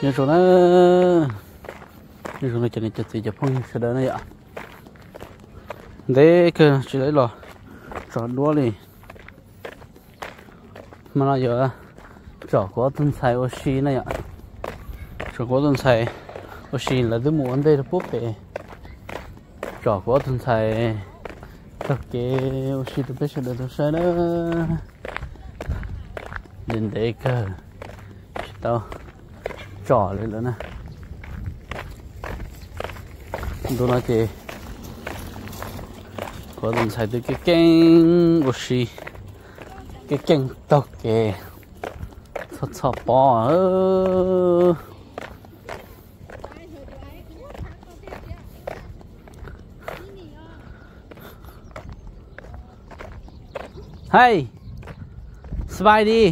Nyob zoo na, nyob zoo na cov niam cov txiv cov phooj ywg sawv daws na yom. Ntev kawg tsis tau los tso duab li. Hmo no yuav tsom kuv ob tug ntxhais ua si na yom. Tsom kuv ob tug ntxhais ua si, lawv twb mus ua ntej rau pub pem. Tsom kuv ob tug ntxhais taug kev ua si rau peb sawv daws tau saib na. Ntev ntev kawg tsis tau tsom li lawm na. Ntu no ces kuv ob tug ntxhais twb keej keej ua si, keej keej taug kev, txhob txhob pob. Hei, สบายดี.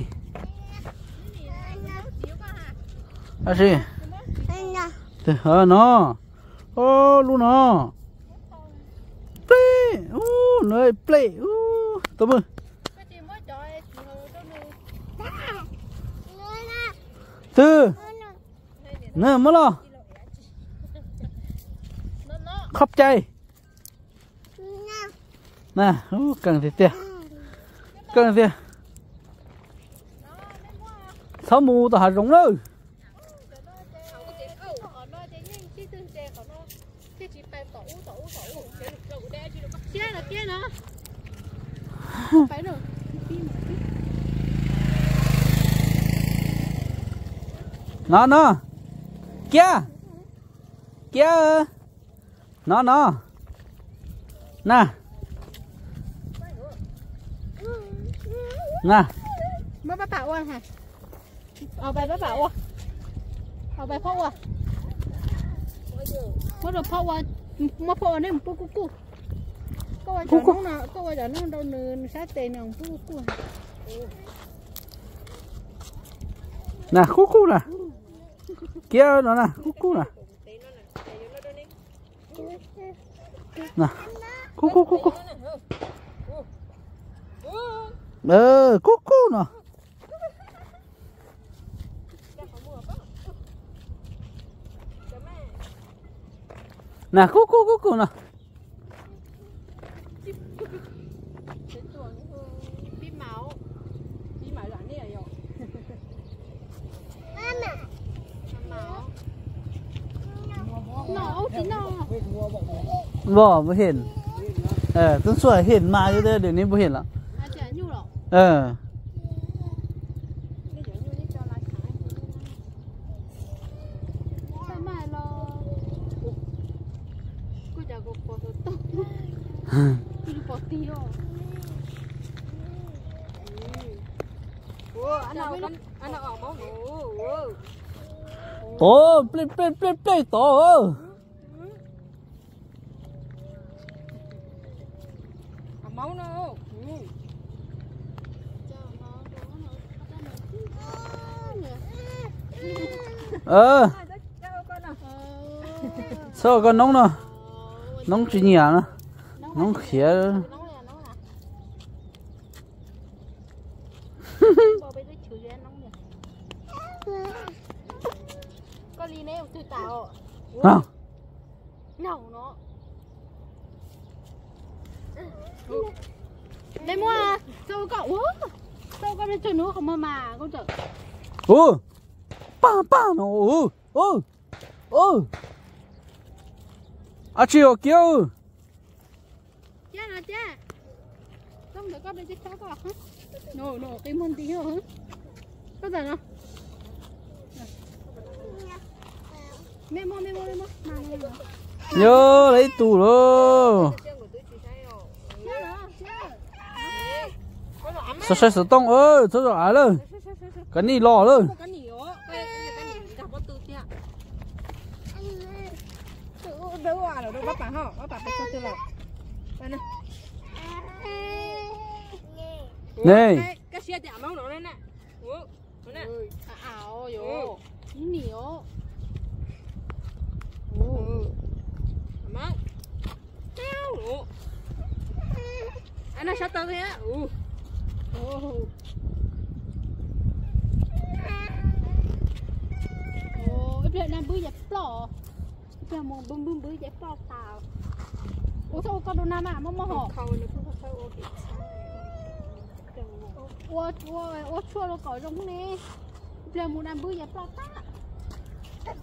Tab sis, no, o, lub no, plej, u, no plej, u, tau mw. Twg? Nws muab los. Khob cai. Na, keej tiag tiag. Keej tiag. Txhob mus tom hav zoov lawm. No no, Kiab, Kiab, no no, na, na, muab pab pam ua, pab pam ua, pab phob ua, muab rau phob ua, muab phob ua neb mus pub kuj kuj. Koj ua cov noob no, koj ua cov noob rau nws sab tes nws pub kuj kuj. Na kuj kuj na, Kiab no na kuj kuj na. Kuj kuj kuj kuj. Kuj kuj no. Na kuj kuj kuj kuj no. Vos, vos บ่เห็น. Tub Xuaj เห็นมา tab sis เดี๋ยวนี้ บ่เห็น แล้ว. Tod, plej plej plej plej tod. Txhob ua koj noob no, noob tsis nyiam no, noob khiav. Mej muab, txhob ua koj, txhob ua koj me tug nub qhov muag mas koj tawm. Ub, paj paj no, ub, ub, ub. Ab tsi os Kiab. Yog lawv ib tug lauj. Xov sai xov tooj, txhob zom av lawm. Kab nim los lawm. Ne. Pliag na npwb ces ploj, pliag mus npwb npwb npwb ces ploj tas. Ua txhob ua koj rau na mas mob mob hos. Ua, ua, ua tshuaj rau kom zoo ne. Pliag mus na npwb ces ploj tas. Pag,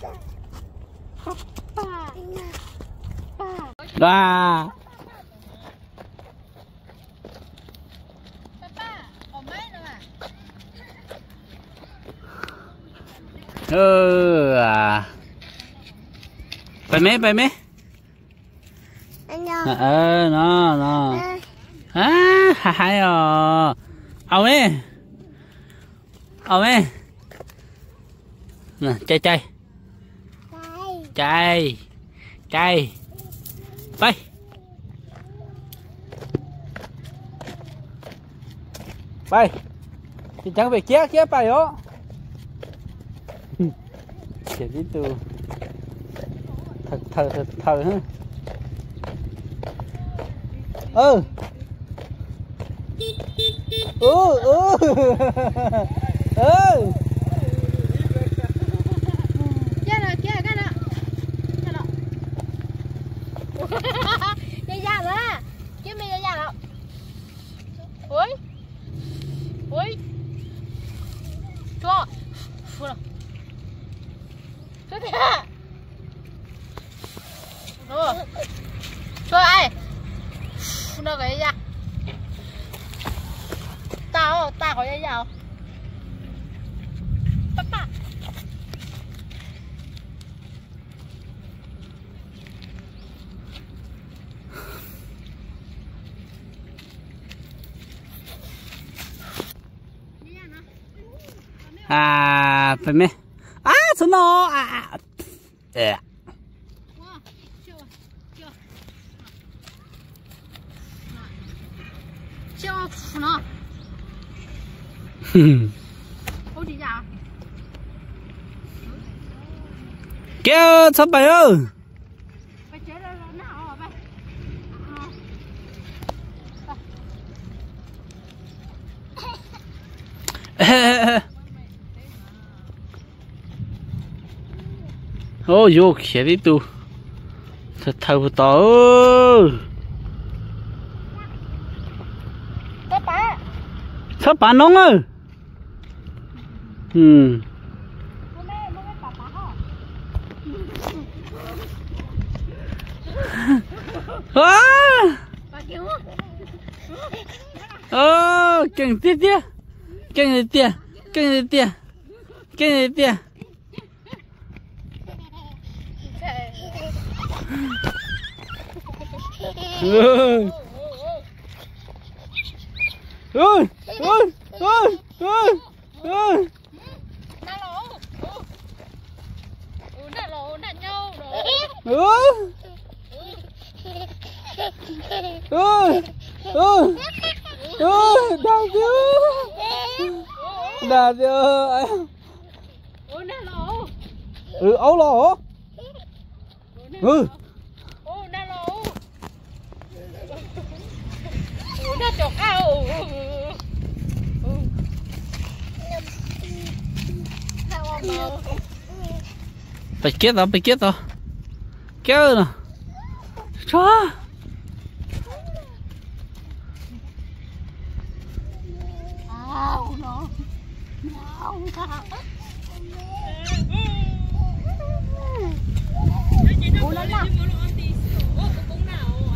pag. Pais me, pais me. No, no. Hais hais os. Au me. Au me. Cai cai. Cai. Cai. Pais. Pais. Tsis ceev pem kiab kiab pais os. Tib tug thaw thaw thaw. Ya ya lawm, kiab me ya ya lawm. Ui, ui, tshuav, tshuav tiag. Tshuav, no kom ya ya. Tag, tag kom ya ya. Pab pab. Peb me, ab, txhob no. Kiab, txhob pais. Yuav khiav tib tug, thaw thaw puas tau. Txhob pav noob. Keej tiag tiag, keej tiag tiag, keej tiag tiag, keej tiag tiag. Dag tiag, dag tiag. Aub los. Pais kiab tod, pais kiab tod. Kiab no. Tso.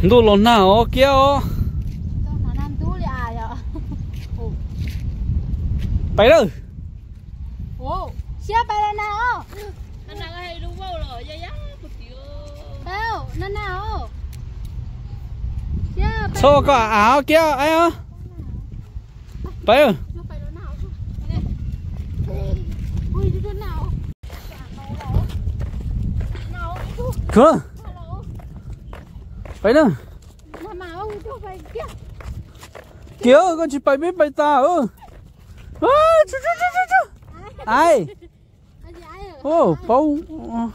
Ntuj los nag os kiab os. Pais lawm. Txhob koj av kiab. Pais. Pais na. Kiag koj tsis pais peb pais tas. Ai, paub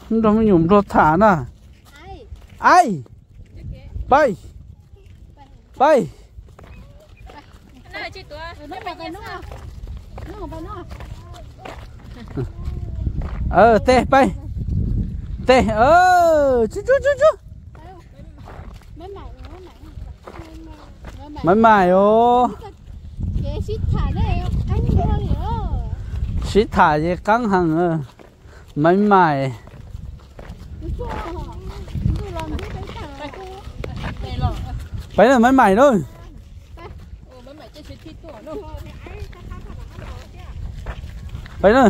nrog me nyuam nplog tham na. Ai, pais, pais. Tej, pais. Tej, tsu tsu tsu tsu. Maiv maim os. Sib tham ces qeeb heev. Maiv maim. Peb na, maiv maim na. Peb na.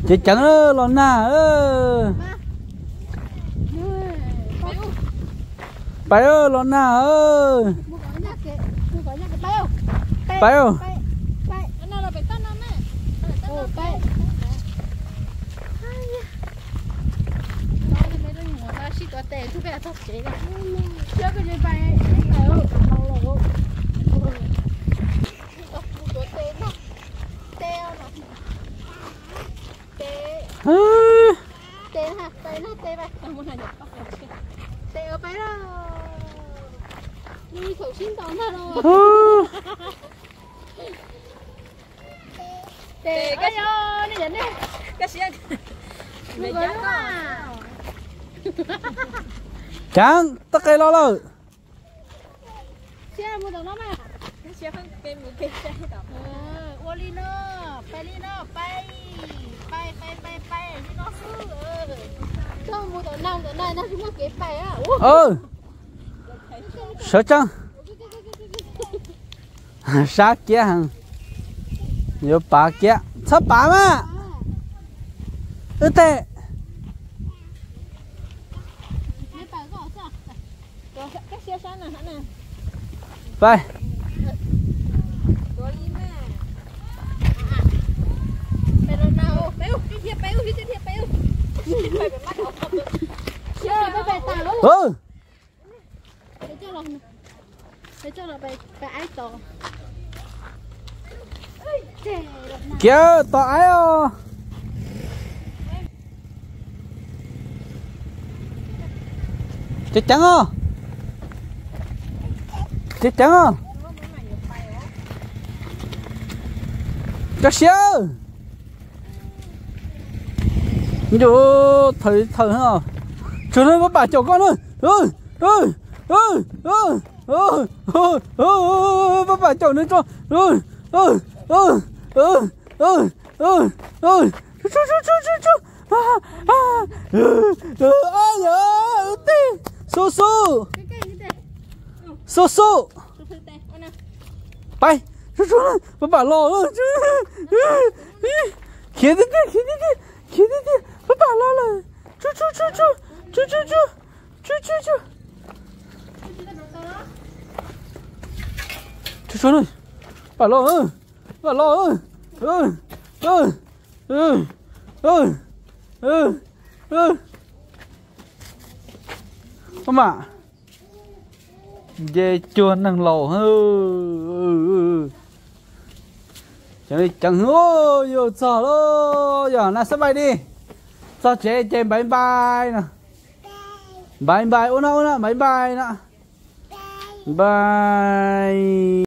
Ceev ceev los nag. Pais los nag. Pais. Ceev, tau qe los lawm. Sawv tsees. Sab kiab heev. Yuav pav kiab, txhob pav mas. Wb tej. Pais. Kiav tos aib os. Ceev ceev os. Ceev ceev os. Cov siab. Ncu, thaws thaws. Tsuag no pab pam caum koj na. Pab pam caum nws tso. Tsu tsu tsu tsu tsu. Tej, xu xu. Xu xu. Pais, tsu tsu, pab pam los. Khiav tiag tiag, khiav tiag tiag, khiav tiag tiag, pab pam los lawm. Tsu tsu tsu tsu, tsu tsu tsu, tsu tsu tsu. Tsu tsu, pab pam los, pab pam los. Ua mas, nce cuag neeg laus. Ceev li ceev, yus txog lawm, yog na, xab npais di. Txog tsev ces npais npais no. Npais npais, ua no ua no, npais npais no. Npais.